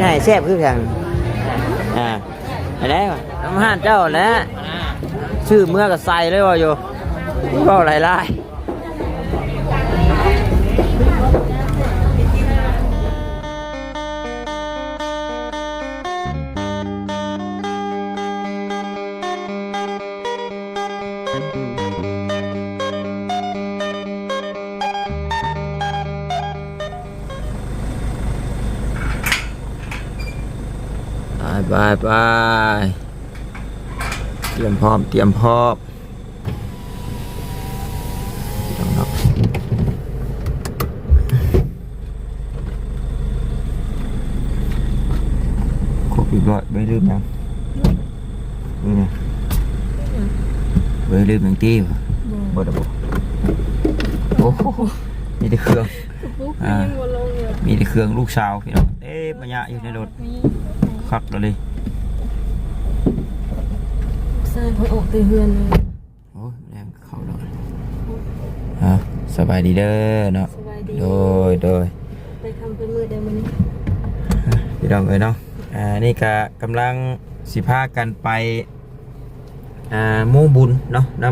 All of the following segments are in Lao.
ໃຫ້ແຊບຄືກັນ ອ່າ ອັນໃດວະ ນຳຮ້ານເຈົ້າແຫຼະ ຊື້ເມືອກໍໃສ່ເລີຍວ່າຢູ່ ເວົ້າຫຼາຍໆ. ໄປໆໆ ຕຽມພ້ອມ ຕຽມພ້ອມ ພີ່ນ້ອງເນາະ ຄົບຮຽບຮ້ອຍ ບໍ່ໄດ້ລືມຫຍັງ ນີ້ນະ ບໍ່ໄດ້ລືມຫຍັງຕິ ບໍ່ ບໍ່ໄດ້ບໍ່ ໂອ້ໂຫ ມີແຕ່ເຄື່ອງ ກະປຸກ ອ່າ ຍັງບໍ່ລົງເລີຍ ມີແຕ່ເຄື່ອງລູກສາວ ພີ່ນ້ອງ ເຕັມມາຍະຢູ່ໃນລົດ ມີ ຄັກເລີຍ ລູກຊາຍຂ້ອຍອອກແຕ່ເຮືອນເລີຍ ໂອ້ຍ ແຮງເຂົ້າດອກ ອ່າ ສະບາຍດີເດີເນາະ ສະບາຍດີ ໂດຍ ໂດຍ ໄປຄ່ຳໄປມືດໄດ໋ມື້ນີ້ ອ່າ ພີ່ນ້ອງເອີຍເນາະ ອ່າ ນີ້ກະກຳລັງຊິພາກັນໄປ ອ່າ ໂມບຸນເນາະ ນຳ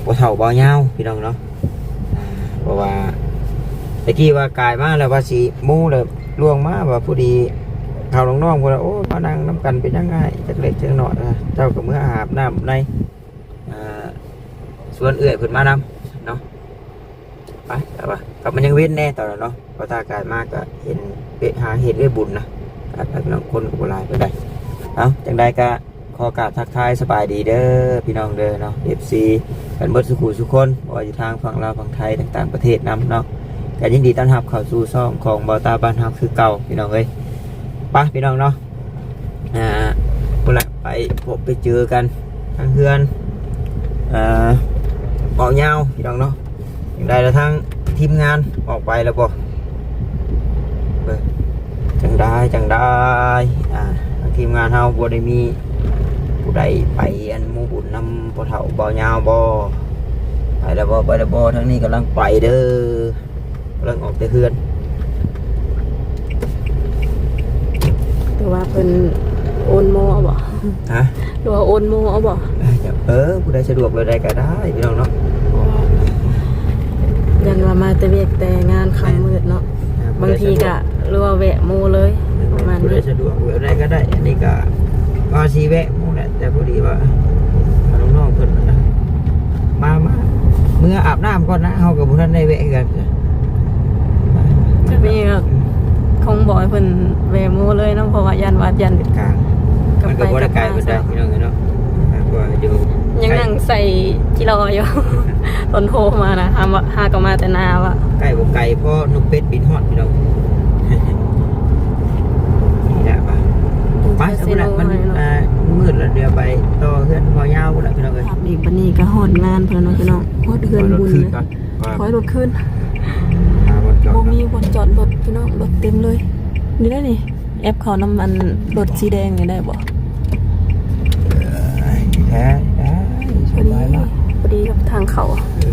ພໍ່ເຖົ້າບ່າວຍາວ ພີ່ນ້ອງເນາະ ອ່າ ເພາະວ່າແຕ່ກີ້ວ່າກາຍມາແລ້ວວ່າຊິໂມແລ້ວລ່ວງມາວ່າພໍດີເຂົານ້ອງໆ ເພິ່ນວ່າ ໂອ້ ມານັ່ງນຳກັນເປັນຫຍັງອ້າຍ ຈັກເລັກຈັກນ້ອຍ ເຈົ້າກໍເມືອອາບນ້ຳໃນ ອ່າ ຊວນເອື້ອຍເພິ່ນມານຳເນາະ ໄປ ແຕ່ວ່າກໍມັນຍັງເວັນແດ່ຕອນນັ້ນເນາະ ພໍຕາກາຍມາກໍເຫັນເປະຫາເຮັດເອື້ອຍບຸນນະ ກໍພີ່ນ້ອງຄົນກໍບໍ່ຫຼາຍປານໃດ ເອົ້າ ຈັ່ງໃດກໍຂໍກາບທັກທາຍສະບາຍດີເດີພີ່ນ້ອງເດີເນາະ ເອັຟຊີ ກັນເບິດສູ່ຄູ່ສູ່ຄົນ ບໍ່ວ່າຢູ່ທາງຝັ່ງລາວ ຝັ່ງໄທ ຕ່າງໆປະເທດນຳເນາະ ກໍຍິນດີຕ້ອນຮັບເຂົ້າສູ່ຊ່ອງຂອງບ່າວຕາບ້ານເຮົາຄືເກົ່າ ພີ່ນ້ອງເອີຍ ໄປພີ່ນ້ອງເນາະ ອ່າ ພຸ້ນລະ ໄປພົບໄປເຈີກັນທາງເຮືອນ ອ່າ ເວົ້າຍາວພີ່ນ້ອງເນາະ ຈັ່ງໃດລະ ທາງທີມງານອອກໄປແລ້ວບໍ່ ເບິ່ງ ຈັ່ງໃດຈັ່ງໃດ ອ່າ ທາງທີມງານເຮົາບໍ່ໄດ້ມີຜູ້ໃດໄປອັນໂມບຸນນຳພໍ່ເຖົ້າບ່າວຍາວບໍ່ ໄປແລ້ວບໍ່ ໄປແລ້ວບໍ່ ທາງນີ້ກຳລັງໄປເດີ. ກຳລັງອອກແຕ່ເຮືອນ ຫຼືວ່າເພິ່ນໂອນໂມເອົາບໍ່? ຮະ? ຫຼືວ່າໂອນໂມເອົາບໍ່? ເອີ ຜູ້ໃດສະດວກແບບໃດກໍໄດ້ພີ່ນ້ອງເນາະ ຢ້ານວ່າມາແຕ່ວຽກແຕ່ງານຄ່ຳມືດເນາະ ອ່າ ບາງທີກໍ ຫຼືວ່າແວະໂມເລີຍ ປະມານນີ້ ຜູ້ໃດສະດວກແບບໃດກໍໄດ້ ອັນນີ້ກໍວ່າຊິແວະໂມແຫຼະ ແຕ່ພໍດີວ່າ ອ່າ ນ້ອງໆເພິ່ນ ມາ ມາ ເມືອອາບນ້ຳກ່ອນນະ ເຮົາກໍບໍ່ທັນໄດ້ແວະຄືກັນ ຈະມີແບບ ອືມ ຄົງບອກໃຫ້ເພິ່ນແວະໂມເລີຍເນາະ ເພາະວ່າຢ້ານວ່າ ຢ້ານ ເປັນກາງ ກັບໄປກັບມາ ມັນກໍບໍ່ໄດ້ໄກປານໃດ ພີ່ນ້ອງເອີຍເນາະ ຫາກວ່າຢູ່ ຍັງນັ່ງໃສ່ຈີລໍຢູ່ ຕອນໂທມານະ ຫາ ຫາກໍມາແຕ່ນາວ່າ ໃກ້ບໍ່ໄກ ພໍນົກເປັດບິນຮອດ ພີ່ນ້ອງ ນີ້ແຫຼະ ໄປ ໄປ ເຊໂນ ຊະພຸ້ນແຫຼະ ມັນ ເນາະ ອ່າ ມືດແລ້ວ ດຽວໄປຕໍ່ເຮືອນບ່າວຍາວພຸ້ນແຫຼະ ພີ່ນ້ອງເອີຍ ຄັບ ອີກບັດນີ້ກໍຮອດງານເພິ່ນແລ້ວເນາະ ພີ່ນ້ອງ ຮອດເຮືອນບຸນ ຖອຍລົດຄືນກ່ອນ ຖອຍລົດຄືນ ຫາບ່ອນຈອດ ບໍ່ມີບ່ອນຈອດລົດ ພີ່ນ້ອງ ລົດເຕັມເລີຍ ນີ້ແຫຼະນີ້ ແອັບເຂົ້ານຳອັນລົດສີແດງນີ້ໄດ້ບໍ່? ເອີ ໄດ້ ໄດ້ ພໍດີ ສະບາຍລະ ພໍດີກັບທາງເຂົ້າ ເອີ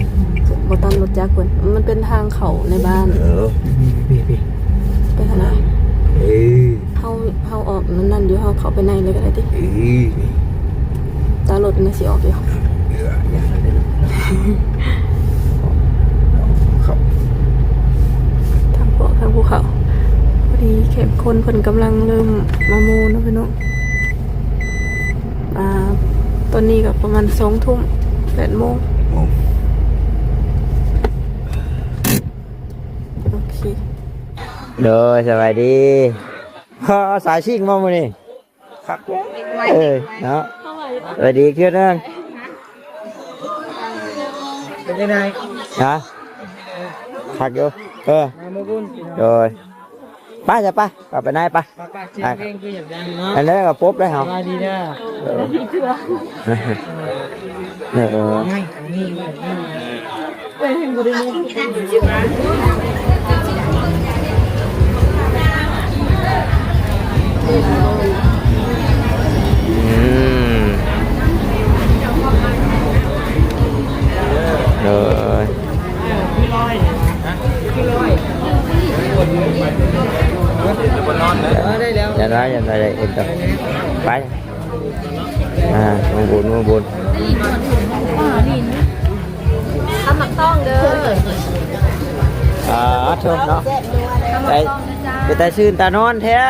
ບໍ່ຕັນລົດຈັກເພິ່ນ ມັນເປັນທາງເຂົ້າໃນບ້ານ ເອີ ພີ້ໆ ໄປທາງໃດ? ເອີ ເຮົາ ເຮົາອອກນັ້ນຢູ່ ເຮົາເຂົ້າໄປໃນເລີຍກໍໄດ້ຕິ ເອີ ຕາລົດມັນຊິອອກຢູ່ ເອີ ຢ່າເລີຍເນາະ ເຂົ້າ ທາງພວກ ທາງພູເຂົາ ພໍດີແຂກຄົນເພິ່ນກຳລັງເລີ່ມມາໂມເນາະພີ່ນ້ອງ ອ່າ ຕອນນີ້ກໍປະມານສອງທຸ່ມ ແປດໂມງ ໂມງ ໂອເຄ ໂດຍ ສະບາຍດີ ສາຍຊິງບໍ່ມື້ນີ້? ຄັກ ເອີ ເນາະ ສະບາຍດີອີກເທື່ອໜຶ່ງ ເປັນຈັ່ງໃດ? ຮະ? ຄັກຢູ່ ເອີ ມາມື້ບຸນ ໂດຍ ໄປຊະ ໄປ ເຂົ້າໄປໃນ ໄປ ໄປ ໄປ ສຽງເພງຄືຢາກດັງເນາະ ອັນນັ້ນກໍປົບໄດ້ເຮົາ ສະບາຍດີເດີ ເອີ ເອີ ອືມ ເອີ ຄືລອຍ ຄືລອຍ ໂອ້ ເອີ ໄດ້ແລ້ວ ຢ່າໄດ້ ຢ່າໄດ້ ເອີ ໄປ ອ່າ ມາບຸນ ມາບຸນ ຕຳໝາກຕ້ອງເດີ ອ່າ ໂທ້ເນາະ ຕຳໝາກຕ້ອງເດີຈ້າ ໄດ້ ເປັນຕາຊື່ນຕານອນແທ້.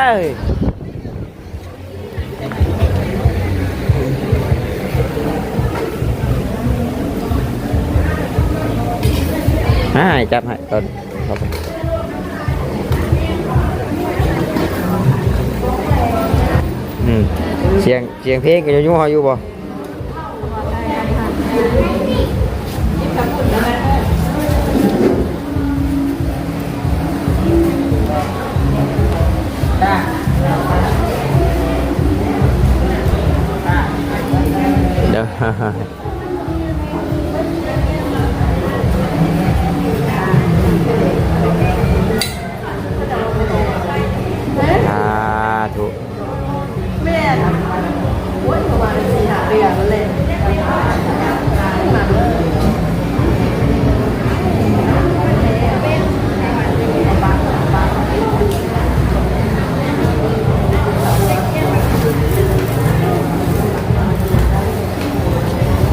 ອ່າ ຈັບໃຫ້ຕອນ ອືມ ສຽງ ສຽງເພງກໍຍັງຢູ່ເຮົາຢູ່ບໍ່? ສາທຸ. ແມ່ນ ໂອ້ຍ ປະມານສີ່ຫ້າເດືອນນັ້ນແຫຼະ.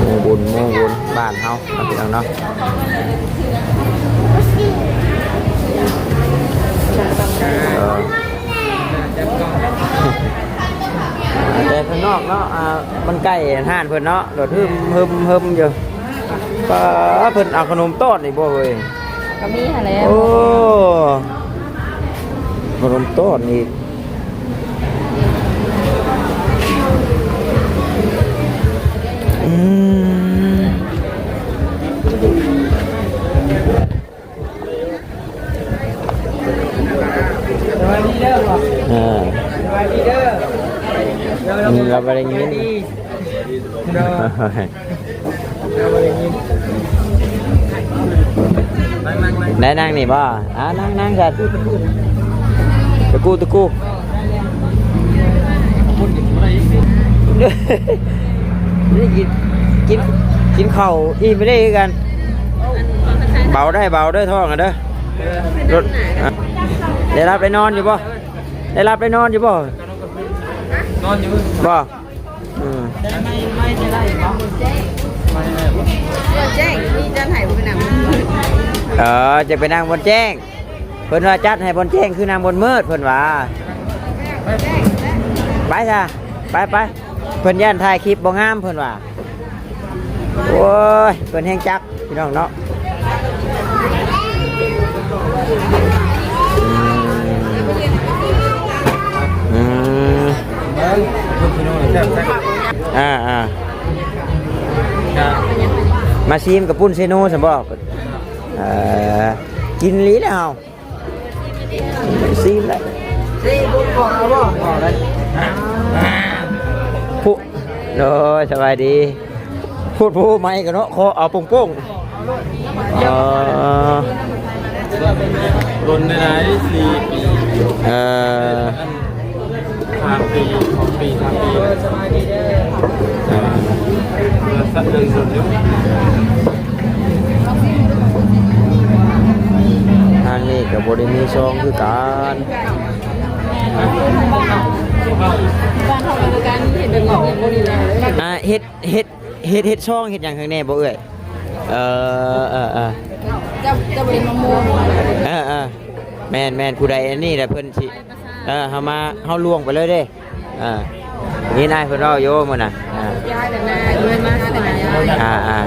ໂມບຸນ ໂມບຸນ ບ້ານເຮົາເນາະ ພີ່ນ້ອງເນາະ. ເອີ ແຕ່ຂ້າງນອກເນາະ ອ່າ ມັນໃກ້ຮ້ານເພິ່ນເນາະ ໂດດຫຶມໆໆຢູ່. ປ້າ ເພິ່ນເອົາຂະໜົມຕ້ອນນີ້ບໍ່ເວີຍ? ກໍມີຫັ້ນແຫຼະ. ໂອ້ ຂະໜົມຕ້ອນອີກ. ອືມ ສະບາຍດີເດີ ອ່າ ສະບາຍດີເດີ ອືມ ລາວບໍ່ໄດ້ຍິນ. ໄດ້ນັ່ງນີ້ບໍ່? ອ່າ ນັ່ງ ນັ່ງຊະ ຕະກູ ຕະກູ ໄດ້ກິນ ກິນ ກິນເຂົ້າອີ່ມໄປເດ້ຄືກັນ. ເບົາໄດ້ ເບົາເດີ ທ້ອງຫັ້ນເດີ ລົດ ອ່ະ ໄດ້ຫຼັບໄດ້ນອນຢູ່ບໍ່? ໄດ້ຫຼັບໄດ້ນອນຢູ່ບໍ່? ນອນຢູ່ ບໍ່? ອືມ ແຈ້ງ ມີຈັດໃຫ້ບໍ່ໄປນັ່ງ ເອີ ຈະໄປນັ່ງບ່ອນແຈ້ງ ເພິ່ນວ່າຈັດໃຫ້ບ່ອນແຈ້ງ ຄືນັ່ງບ່ອນມືດ ເພິ່ນວ່າ. ໄປຊະ ໄປ ໄປ ເພິ່ນຢ້ານຖ່າຍຄລິບບໍ່ງາມ ເພິ່ນວ່າ. ໂອ້ຍ ເພິ່ນແຮ່ງຈັກ ພີ່ນ້ອງເນາະ. ອືມ ອືມ ອ່າໆ ມາຊີມກະປຸ້ນເຊໂນຊັ້ນບໍ່? ເອີ ກິນອີ່ຫຼີແລ້ວເຮົາ. ຊີມໄດ້ ຊີມບໍ່ ບໍ່ ບໍ່ ຜູ້ ໂດຍ ສະບາຍດີ. ໂພດໂພໄມ້ກັນເນາະ ຂໍເອົາໂປ່ງໆ. ອໍ ດົນໄດ້ຫຼາຍ ສີ່ປີ ເອີ ສາມປີ ສອງປີ ສາມປີ ສະບາຍດີເດີ ອ່າ ສັກເລື່ອງສົດຢູ່. ທາງນີ້ກໍບໍ່ໄດ້ມີຊ່ອງຄືກັນ ອ່າ ເຮັດ ເຮັດ ເຮັດ ເຮັດຊ່ອງເຮັດຫຍັງຂ້າງແນ່ບໍ່ເອື້ອຍ? ເອີ ເອີ ເອີ ເຈົ້າ ເຈົ້າບໍ່ໄດ້ມາໂມ້ ເອີ ເອີ ແມ່ນໆ ຜູ້ໃດອັນນີ້ລະເພິ່ນຊິ ເອີ ເຮົາມາ ເຮົາລ່ວງໄປເລີຍເດ້. ອ່າ ນີ້ນາຍເພິ່ນເວົ້າຢູ່ມື້ນັ້ນ ອ່າ ອ່າ ອ່າ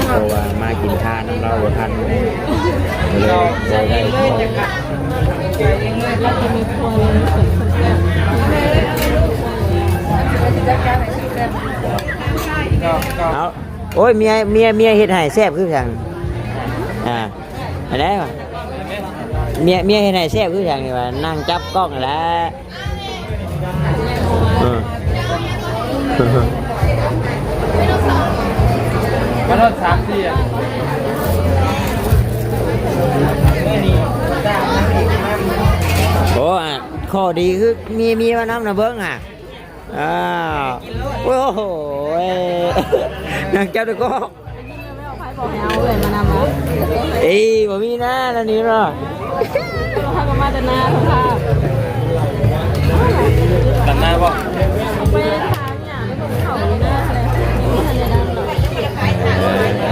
ເພາະວ່າມາກິນທານນຳລາວບໍ່ທັນ ກໍເລີຍບໍ່ໄດ້. ເອົາ ໂອ້ຍ ເມຍ ເມຍ ເມຍເຮັດໃຫ້ແຊບຄືຫຍັງ? ອ່າ ອັນໃດວະ? ເມຍ ເມຍເຮັດໃຫ້ແຊບຄືຫຍັງນີ້ວະ? ນັ່ງຈັບກ້ອງຫັ້ນແຫຼະ. ເອີ ມາໂລດສາມສີ່ ໂອ້ ອ່ະ ພໍດີຄືມີເມຍມານຳນະເບິ່ງຫາ. ອ້າວ ໂອ້ໂຫ ນາງເຈົ້າຕະກອກ ໃຜບອກໃຫ້ເອົາເອື້ອຍມານຳຫວາ? ເອີຍ ບໍ່ມີນາ ແນວນີ້ເນາະ ໃຜກໍມາແຕ່ນາ ສະພາບ ຕາມນາບໍ່? ໄປຖາມຫຍັງ ເຂົາຢູ່ນາແຫຼະ ບໍ່ທັນໄດ້ດຳດອກ.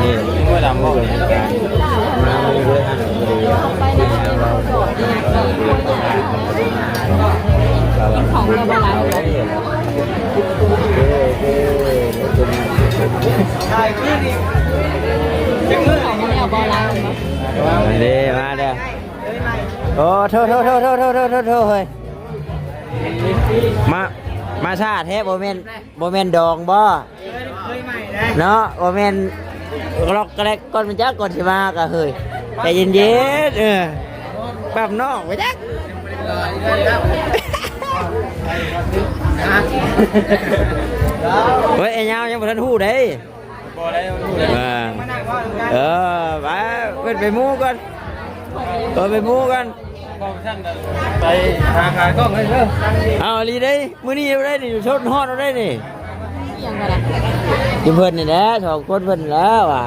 ນີ້ ບໍ່ດຳບໍ່? ມາມື້ເດີຫັ້ນພໍດີ ໄປນາ ກິນເຂົ້າແລ້ວບໍ່ລະ? ເດ້ ມາເດີ. ໂອ້ ໂທ ໂທ ເຮີ້ຍ ມາ ມາຊ້າແທ້ ບໍ່ແມ່ນ ບໍ່ແມ່ນດອງບໍ່? ເນາະ ບໍ່ແມ່ນ ລັອກກະແລັກກ່ອນ ມັນຈັກກ່ອນຊິມາກະເຮີ້ຍ ໃຈເຢັນໆ ເອີ ປັບນອກໄປຈັກ. ໂອ້ຍ ໄອ້ຍາວຍັງບໍ່ທັນຮູ້ເດ້. ບໍ່ໄດ້ຮູ້ເດ້. ເອີ ເອີ ໄປ ເພິ່ນໄປໝູ່ກ່ອນ ເອີ ໄປໝູ່ກ່ອນ ໄປຫາຂາຍກ້ອງເລີຍເດີ. ເອົາອີ່ຫຼີເດ້ ມື້ນີ້ເອົາໄດ້ນີ້ ຊົນຮອດເອົາໄດ້ນີ້. ອີ່ຫຍັງກໍໄດ້ ຢູ່ເພິ່ນນີ້ແຫຼະ ສອງຄົນເພິ່ນແຫຼະວ່າ.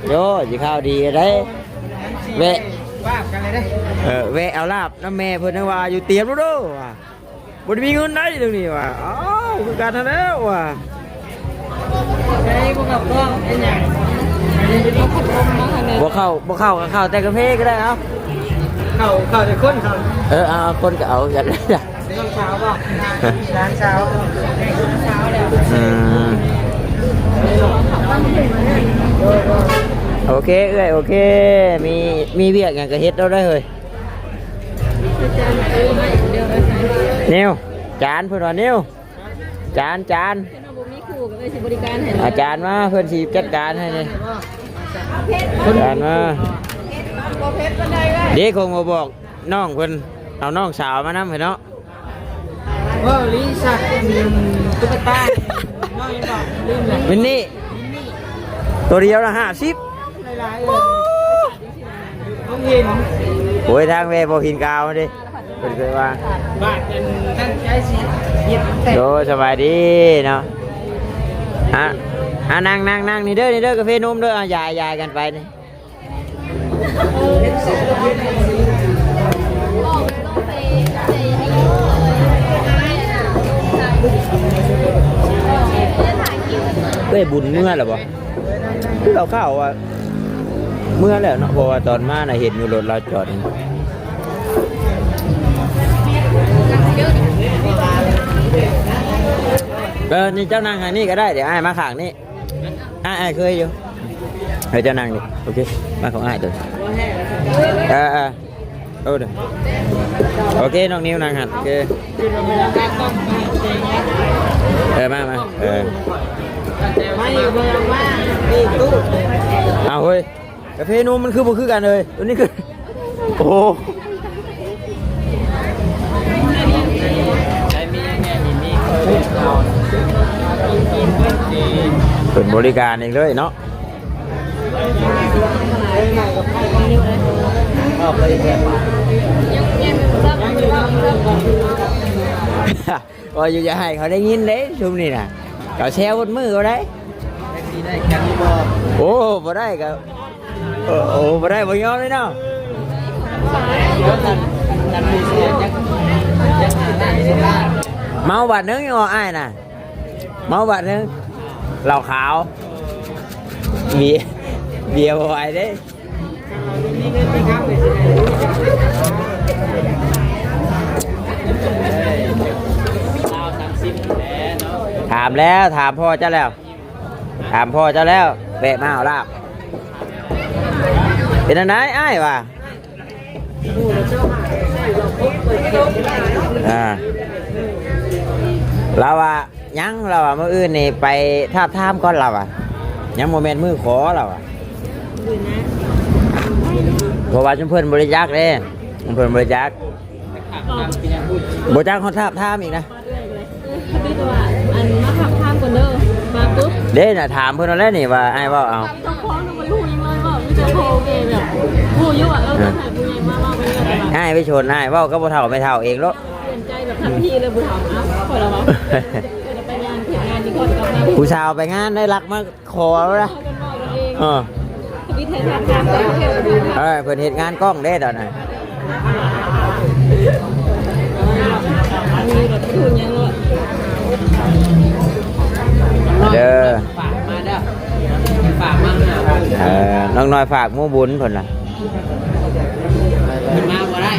ໂອ້ ຊິຂ່າວດີເດ້ ແວະ ເອີ ແວະເອົາລາບນຳແມ່ເພິ່ນ ຍັງວ່າຢູ່ຕຽມໂລດເດີວ່າ. ບໍ່ໄດ້ມີເງິນໄດ໋ເລື່ອງນີ້ວ່າ. ອ້າວ ຄືກັນຫັ້ນແຫຼະວ່າ. ບໍ່ເຂົ້າ ບໍ່ເຂົ້າກໍເຂົ້າແຕ່ກາເຟກໍໄດ້. ເອົາ ເຂົ້າ ເຂົ້າແຕ່ຄົນເຂົ້າ. ເອີ ເອົາ ເອົາຄົນກໍເອົາກັນ. ນ້ອງສາວບໍ່? ຫຼານສາວ. ອືມ ໂອເຄເອື້ອຍ ໂອເຄ. ມີ ມີວຽກຫຍັງກໍເຮັດເອົາໄດ້ເຮີ້ຍ. ນິວ ຈານ ເພິ່ນວ່າ ນິວ ຈານ ຈານ ເພິ່ນວ່າບໍ່ມີຄູ່ ກໍເລີຍຊິບໍລິການໃຫ້. ອາຈານມາ ເພິ່ນຊິຈັດການໃຫ້ນີ້. ອາຈານມາ. ເດ້ ຄົງບໍ່ບອກນ້ອງເພິ່ນ ເອົານ້ອງສາວມານຳເພິ່ນເນາະ. ເວົ້າລີ ສັກ ຕຸກກະຕາ ນ້ອງຫຍັງກໍລືມແລ້ວ. ມິນນີ້ ໂຕດຽວລະຫ້າສິບ. ຫຼາຍໆ ເອີຍ ບໍ່ເຫັນ. ໂອ້ຍ ທາງແວ່ບໍ່ເຫັນກາວເດ້ ເພິ່ນເຄີຍວ່າ. ບາດອັນນັ້ນໃກ້ຊິເຮັດແຕກ. ໂດຍ ສະບາຍດີເນາະ. ອ່ະ ອ່ະ ນັ່ງ ນັ່ງ ນັ່ງນີ້ເດີ ນີ້ເດີ ກາເຟນົມເດີ. ອ່ະ ຢາຍ ຢາຍກັນໄປນີ້. ເອື້ອຍບຸນເມືອແລ້ວບໍ່? ຄືເຂົາເວົ້າວ່າເມືອແລ້ວເນາະ ເພາະວ່າຕອນມານະເຫັນຢູ່ລົດລາວຈອດ. ເອີ ນີ້ເຈົ້ານັ່ງທາງນີ້ກໍໄດ້ ດຽວອ້າຍມາຂ້າງນີ້. ອ້າຍ ອ້າຍເຄີຍຢູ່. ໃຫ້ເຈົ້ານັ່ງນີ້ ໂອເຄ ມາຂອງອ້າຍໂຕ. ເອີ ເອີ ໂອເດ ໂອເຄ ນ້ອງນິວນັ່ງຫັ້ນ ໂອເຄ. ເອີ ມາ ມາ ເອີ ເອົາເຮີ້ຍ ກາເຟນົມມັນຄືບໍ່ຄືກັນເລີຍ ໂຕນີ້ຄື ໂອ້ ເປັນບໍລິການອີກເລີຍເນາະ. ເວົ້າຢູ່ຢ່າໃຫ້ເຂົາໄດ້ຍິນເດ້ ຊຸມນີ້ນະ ເຂົາແຊວໝົດມື້ເຂົາໄດ້. ໂອ້ ບໍ່ໄດ້ກໍ ໂອ້ ບໍ່ໄດ້ ບໍ່ຍອມເລີຍເນາະ. ເມົາບາດໜຶ່ງ ອອກ ອ້າຍນະ ເມົາບາດໜຶ່ງ ເຫຼົ້າຂາວ ເບຍ ເບຍບໍ່ໄຫວເດ້. ຖາມແລ້ວ ຖາມພໍ່ເຈົ້າແລ້ວ ຖາມພໍ່ເຈົ້າແລ້ວ ແວະມາເອົາລາບ. ເປັນອັນໃດອ້າຍວ່າ? ອ່າ ລາວວ່າ ຍັງ ລາວວ່າ ມື້ອື່ນນີ້ໄປທາບທາມກ່ອນ ລາວວ່າ ຍັງບໍ່ແມ່ນມື້ຂໍ ລາວວ່າ. ເພາະວ່າຊຸມເພິ່ນບໍ່ໄດ້ຈັກເດ້ ຊຸມເພິ່ນບໍ່ໄດ້ຈັກ ບໍ່ຈັກຮອດທາບທາມອີກນະ. ເອີ ມີແຕ່ວ່າ ອັນ ມາທາບທາມກ່ອນເດີ ມາປຸບ ເດ້ນະ ຖາມເພິ່ນເອົາແລ້ວນີ້ວ່າ ອ້າຍເວົ້າເອົາ ເຈົ້າຂອງນະບໍ່ຮູ້ຫຍັງເລີຍ ເວົ້າມີແຕ່ພໍ່ແມ່ແບບ ຮູ້ຢູ່ວ່າ ເອີ ເອີ ເພິ່ນໃຫ້ຜູ້ໃຫຍ່ມາເວົ້າໄປແລ້ວ ແຕ່ວ່າ ອ້າຍໄປຊົນ ອ້າຍເວົ້າກັບຜູ້ເຖົ້າແມ່ເຖົ້າເອງໂລດ. ປ່ຽນໃຈແບບທັນທີເລີຍ ຜູ້ເຖົ້າ ເອົ້າ ຂ້ອຍລະເວົ້າ ເອີ ໄປງານ ໄປງານນີ້ກ່ອນ ກັບມາ ຜູ້ສາວໄປງານໄດ້ລັກມາຂໍແລ້ວນະ. ເອີ ເອີ ເພິ່ນເຮັດງານກ້ອງເດ້ຕອນນັ້ນ. ເດີ ຝາກມາເດີ ຝາກມາຫາ ເອີ ນ້ອງນ້ອຍຝາກໝູ່ບຸນເພິ່ນວ່າ. ເພິ່ນມາບໍ່ໄດ້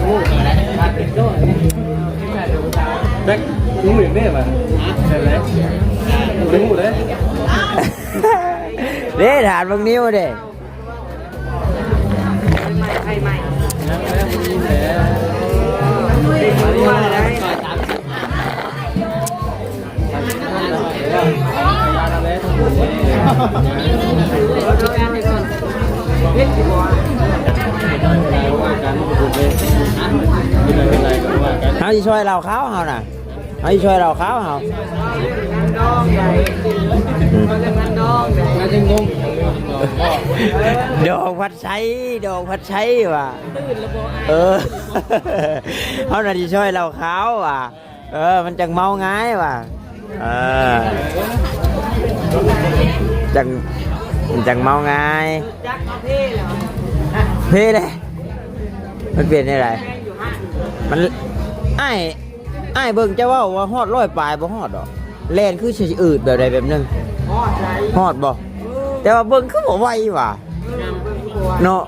ຮູ້ບໍ່ໄດ້ ແຈັກຮູ້ຢ່າງນີ້ວ່າ ຮະ ແມ່ນແຫຼະ ບໍ່ໄດ້ຮູ້ເດ້. ເດ້ ຖາມເບິ່ງນິວເດ້. ເຮົາຊິຊ່ອຍລາວຂາວເຮົານະ ເຮົາຊິຊ່ອຍລາວຂາວເຮົາ. ດອງພັດໄຊ ດອງພັດໄຊວ່າ ເອີ ເຮົານະຊິຊ່ອຍລາວຂາວວ່າ. ເອີ ມັນຈັ່ງເມົາງ່າຍວ່າ ເອີ ຈັ່ງ ມັນຈັ່ງເມົາງ່າຍ. ເພແລ້ວ ເພແລ້ວ ມັນເປັນຈັ່ງໃດ? ມັນ ອ້າຍ ອ້າຍເບິ່ງເຈົ້າເວົ້າວ່າຮອດຮ້ອຍປາຍ ບໍ່ຮອດດອກ. ແລ່ນຄືຊິອືດແບບໃດແບບໜຶ່ງ. ຮອດໃດ? ຮອດບໍ່? ແຕ່ວ່າເບິ່ງຄືບໍ່ໄວຫວາ ເນາະ.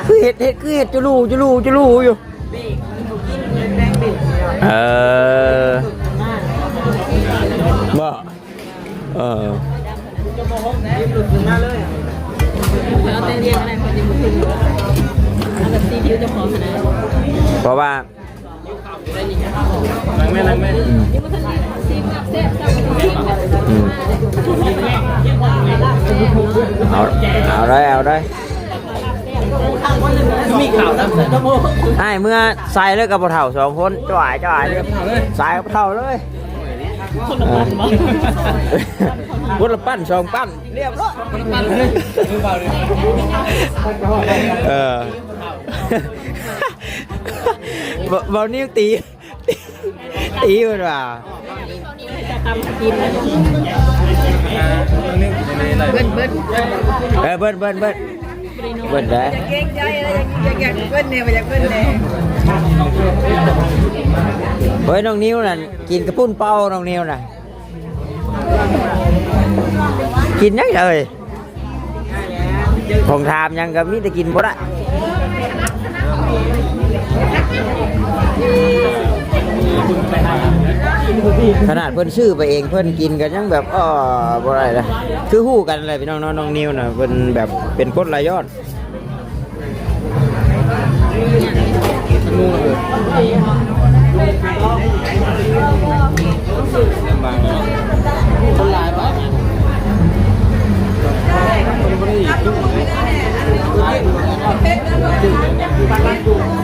ຄືເຮັດ ເຮັດ ຄືເຮັດຈຸລູ ຈຸລູ ຈຸລູຢູ່. ເອີ ບໍ່ ເອີ ເພາະວ່າ ນັ່ງແມ່ ນັ່ງແມ່ ອືມ ເອົາ ເອົາໄດ້ ເອົາໄດ້. ມີຂ່າວນຳ ອ້າຍເມືອໃສ່ເລີຍກັບພໍ່ເຖົ້າສອງຄົນ ຈ້ອຍ ຈ້ອຍ ໃສ່ກັບພໍ່ເຖົ້າເລີຍ. ຄົນລະປັ້ນ ເອີ ຄົນລະປັ້ນ ສອງປັ້ນ ລຽບຮ້ອຍ ຄົນລະປັ້ນເລີຍ. ເອີ ເວົ້າ ເວົ້ານິ້ວຕີ ຕີເພິ່ນວ່າ ເບິ່ນ ເບິ່ນ ເອີ ເບິ່ນ ເບິ່ນ ເບິ່ນ ເບິ່ນໄດ້ ຢາກເກັ່ງໃຈ ຢາກ ຢາກເບິ່ນແດ່ ບໍ່ຢາກເບິ່ນແດ່. ເຮີ້ຍ ນ້ອງນິວນັ້ນ ກິນກະປຸ້ນເປົ່າ ນ້ອງນິວນະ ກິນຫຍັງເອີຍ? ຂອງຖາມຫຍັງກໍມີແຕ່ກິນບໍ່ໄດ້. ຂະໜາດເພິ່ນຊື້ໄປເອງ ເພິ່ນກິນກໍຍັງແບບ ເອີ ບໍ່ໄດ້ນະ. ຄືຮູ້ກັນແຫຼະພີ່ນ້ອງເນາະ ນ້ອງນິວນະ ເພິ່ນແບບເປັນກົດໄຫຼຍ້ອນ. ຄົນຫຼາຍບໍ່? ເ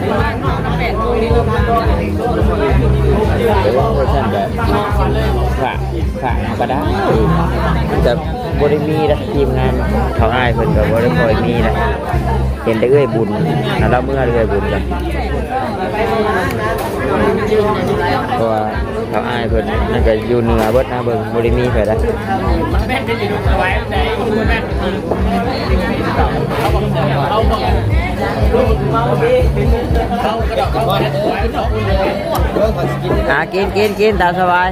ອີ ວ່າຊັ້ນກໍ ຝາກ ຝາກເອົາກໍໄດ້ ມັນກໍບໍ່ໄດ້ມີນະ ທີມງານເຂົາ ອ້າຍເພິ່ນກໍບໍ່ໄດ້ຄ່ອຍມີນະ ເຫັນແຕ່ເອື້ອຍບຸນນະ ລາວເມືອເອື້ອຍບຸນກັນ ເພາະວ່າເຂົາ ອ້າຍເພິ່ນນັ້ນກໍຢູ່ເໜືອເບິດນະ ເບິ່ງບໍ່ໄດ້ມີໃຜໃດ. ອ່າ ກິນ ກິນ ກິນ ຕາມສະບາຍ.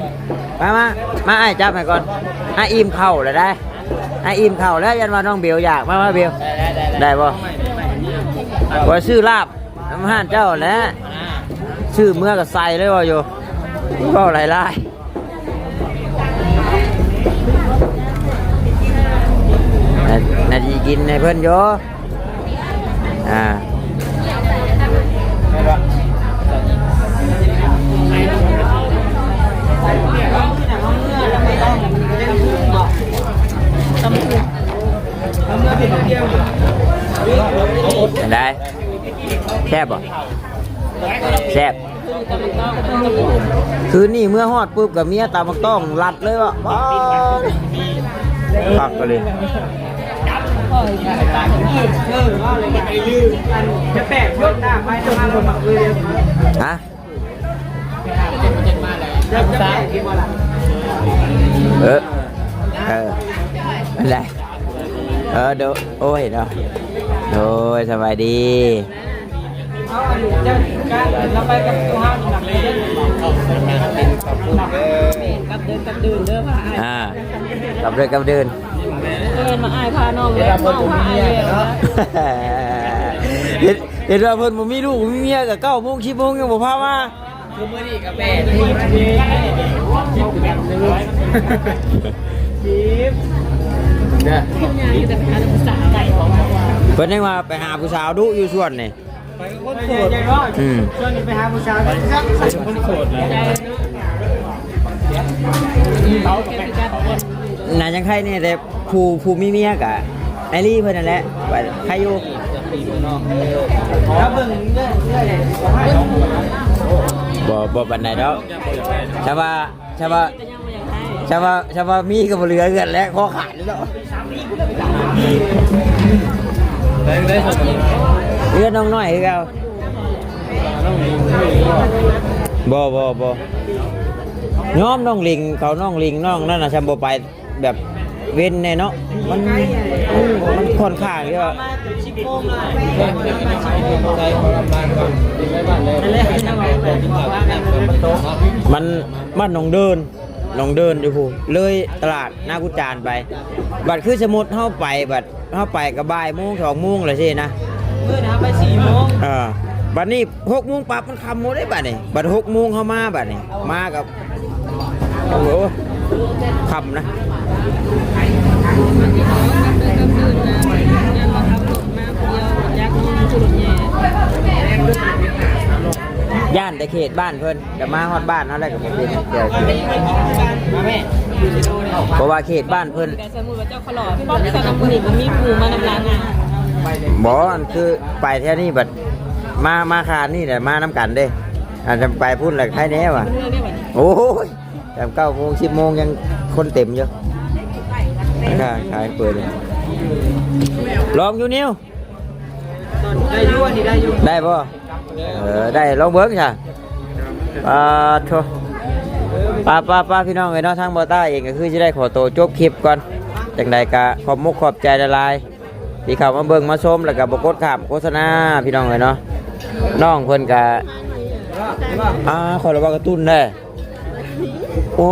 ມາ ມາ ມາ ອ້າຍຈັບໃຫ້ກ່ອນ. ອ້າຍອີ່ມເຂົ້າແລ້ວໄດ໋ ອ້າຍອີ່ມເຂົ້າແລ້ວ. ຢ້ານວ່ານ້ອງເບວຢາກ. ມາ ມາ ເບວ ໄດ້ບໍ່? ໄດ້ ໄດ້ ໄດ້ ວ່າຊື້ລາບນຳຮ້ານເຈົ້າແຫຼະ ຊື້ເມືອກໍໃສ່ເລີຍ ເວົ້າຢູ່ ເວົ້າຫຼາຍໆ. ນາ ນາຊິກິນໃຫ້ເພິ່ນຢູ່. ອ່າ ເປັນໃດ? ແຊບບໍ່? ແຊບ. ຄືນນີ້ເມື່ອຮອດປຸບ ກໍເມຍຕຳບັກຕ້ອງລັດເລີຍວ່າ ປ້າ ຄັກອີ່ຫຼີ. ຮະ ເອີ ເອີ ອັນໃດ ເອີ ໂດ ໂອ້ຍເນາະ ໂດຍ ສະບາຍດີ. ກັບເດີນກັບເດີນເດີ ພາອ້າຍ ອ່າ ກັບເດີນກັບເດີນ ເອີ້ນມາອ້າຍພານ້ອງແລ້ວ ເມົາພາອ້າຍແລ້ວ. ເຫັນ ເຫັນວ່າເພິ່ນບໍ່ມີລູກມີເມຍ ກໍເກົ້າໂມງ ສິບໂມງ ຍັງບໍ່ພາມາ. ຄືມື້ນີ້ກາແຟ ເພິ່ນຍັງວ່າໄປຫາຜູ້ສາວດຸຢູ່ສວນນີ້. ໄປກັບຄົນໂສດ ອືມ ຊວນນີ້ໄປຫາຜູ້ສາວ ໄປກັບຄົນໂສດນະ. ໜ້າຍັງໄຄແດ່ ແຕ່ຜູ້ ຜູ້ມີເມຍກະໄອລີເພິ່ນນັ້ນແຫຼະ ໄຄຢູ່. ບໍ່ ບໍ່ປານໃດດອກ ແຕ່ວ່າ ຊະວ່າ ຊະວ່າ ຊະວ່າມີກໍບໍ່ເຫຼືອເຮືອນແລ້ວ ຂໍຂາຍເນາະ. ເຮືອນນ້ອງນ້ອຍຄືເກົ່າ. ບໍ່ ບໍ່ ບໍ່ ຍອມນ້ອງລິງເຂົາ ນ້ອງລິງນ້ອງນັ້ນນະ ຊຳບໍ່ໄປແບບເວັນແດ່ເນາະ ມັນ ມັນ ມັນຂ້ອນຂ້າງທີ່ວ່າ ມັນ ບ້ານໜອງເດີນ ໜອງເດີນຢູ່ພຸ້ນ ເລີຍຕະຫຼາດນາກຸດຈານໄປ. ບັດຄືສົມມຸດເຮົາໄປ ບັດເຮົາໄປກໍບ່າຍໂມງ ສອງໂມງແລ້ວຊີ້ນະ ມື້ນະໄປສີ່ໂມງ. ເອີ ບັດນີ້ຫົກໂມງປັບ ມັນຄ່ຳໝົດເດ້ບັດນີ້. ບັດຫົກໂມງເຮົາມາ ບັດນີ້ມາກັບ ໂອ້ໂຫ ຄ່ຳນະ. ຢ້ານແຕ່ເຂດບ້ານເພິ່ນ ກໍມາຮອດບ້ານເຮົາແລ້ວກໍບໍ່ເປັນຫຍັງ. ເພາະວ່າເຂດບ້ານເພິ່ນ ແຕ່ສົມມຸດວ່າເຈົ້າຂະຫຼອດ ປ້ອມສະໜາມບຸນນີ້ບໍ່ມີໝູ່ມານຳລາວນະ. ບໍ່ ອັນຄືໄປແຖວນີ້ບັດ ມາ ມາຄານນີ້ແຫຼະ ມານຳກັນເດ້. ອາດຈະໄປພຸ້ນແຫຼະ ໃຄແນ່ວ່າ. ໂອ້ຍ ແຕ່ເກົ້າໂມງ ສິບໂມງ ຍັງຄົນເຕັມຢູ່. ຂາຍ ຂາຍເປີດ ລອງຢູ່ ນິວ ໄດ້ຢູ່ ອັນນີ້ໄດ້ຢູ່ ໄດ້ບໍ່? ເອີ ໄດ້ ລອງເບິ່ງຊະ. ປາໂທ ປາ ປາ ປາ ພີ່ນ້ອງເອີຍເນາະ ທາງບໍ່ຕ້າເອງກໍຄືຊິໄດ້ຂໍໂຕຈົບຄລິບກ່ອນ. ຈັ່ງໃດກໍຂອບມຸກຂອບໃຈຫຼາຍໆ ທີ່ເຂົ້າມາເບິ່ງມາຊົມ ແລ້ວກໍບໍ່ກົດຂ້າມໂຄສະນາ ພີ່ນ້ອງເອີຍເນາະ. ນ້ອງເພິ່ນກໍ ອ່າ ຂໍລະວັງກະຕຸ້ນແດ່. ໂອ້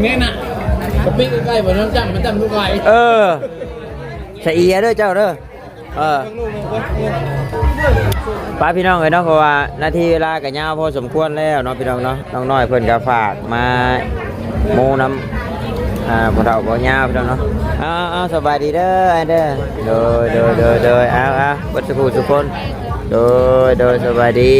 ແມ່ນນະ ກະປິໃກ້ໆ ບໍ່ນຳຈ້ຳ ມັນຈ້ຳລູກໄຫຼ. ເອີ ສະເອຍເດີເຈົ້າເດີ. ເອີ ໄປພີ່ນ້ອງເອີຍເນາະ ເພາະວ່ານາທີເວລາກໍຍາວພໍສົມຄວນແລ້ວເນາະ ພີ່ນ້ອງເນາະ. ນ້ອງນ້ອຍເພິ່ນກໍຝາກມາໂມນຳ ອ່າ ພໍ່ເຖົ້າພໍ່ຍາວ ພີ່ນ້ອງເນາະ. ເອົາ ເອົາ ສະບາຍດີເດີອ້າຍເດີ. ໂດຍ ໂດຍ ໂດຍ ໂດຍ ເອົາ ເອົາ ເບິດສູ່ຜູ້ສູ່ຄົນ. ໂດຍ ໂດຍ ສະບາຍດີ.